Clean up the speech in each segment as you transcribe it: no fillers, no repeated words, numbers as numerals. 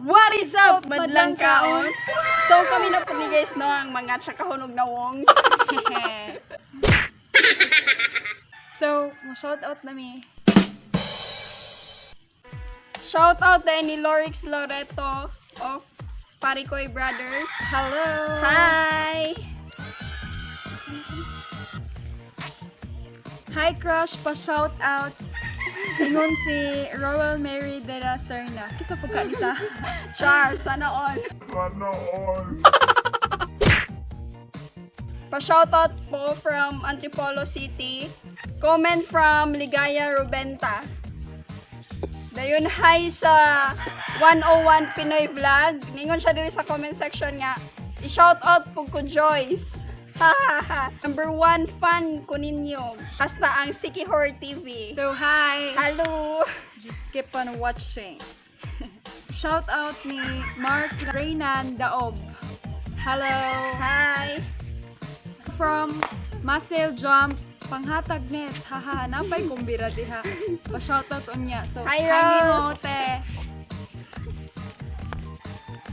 What is up, madlang kaon? So kami na po ni guys, no, ang mga tsakahon og nawong. So, mo shout out na mi. Shout out din ni Lorix Loreto of Parikoy Brothers. Hello. Hi! Hi crush, pa shout out. Ingon si Royal Mary de la Serna. Kisa po ka isa. Char, sana all. Sana all. Pa-shoutout po from Antipolo City. Comment from Ligaya Rubenta. Dayon, hi sa 101 Pinoy Vlog. Ningon siya diri sa comment section nga, i-shoutout po ko Joyce. Ha ha ha. Number one fan ko ninyo. Hasta ang Sikihor TV. So hi. Hello! Just keep on watching. Shout out ni Mark Reynan Daob. Hello. Hi! From Muscle Jump Panghatag net. Haha, napay kumbira diha. Pa shout out unya. So Hi, hi Rose. nimo, te.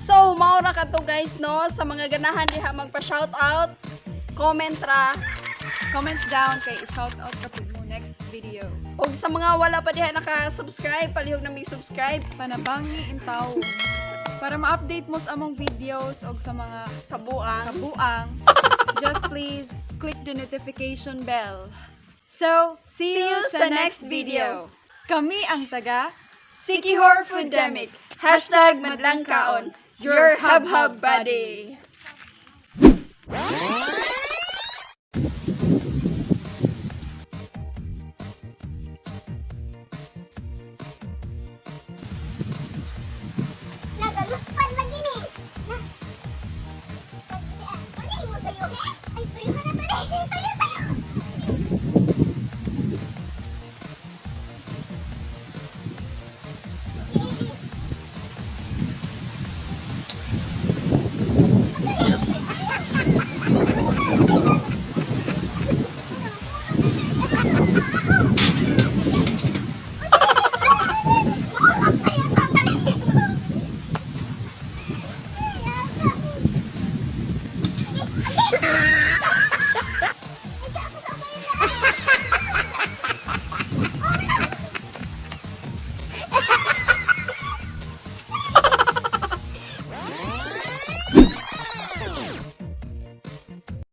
So, mao ra ka to guys, no? Sa mga ganahan diha magpa-shoutout, comment ra. Comment down kay shout out ka pud mo next video. Og sa mga wala pa diha naka-subscribe, palihog na mig-subscribe. Panabangi in taon. Para ma-update mo sa among videos og sa mga Kabuang. Kabuang, just please click the notification bell. So, see you sa next video. Kami ang taga Sikihor Foodemic. #MadlangKaon. Your hub hub buddy.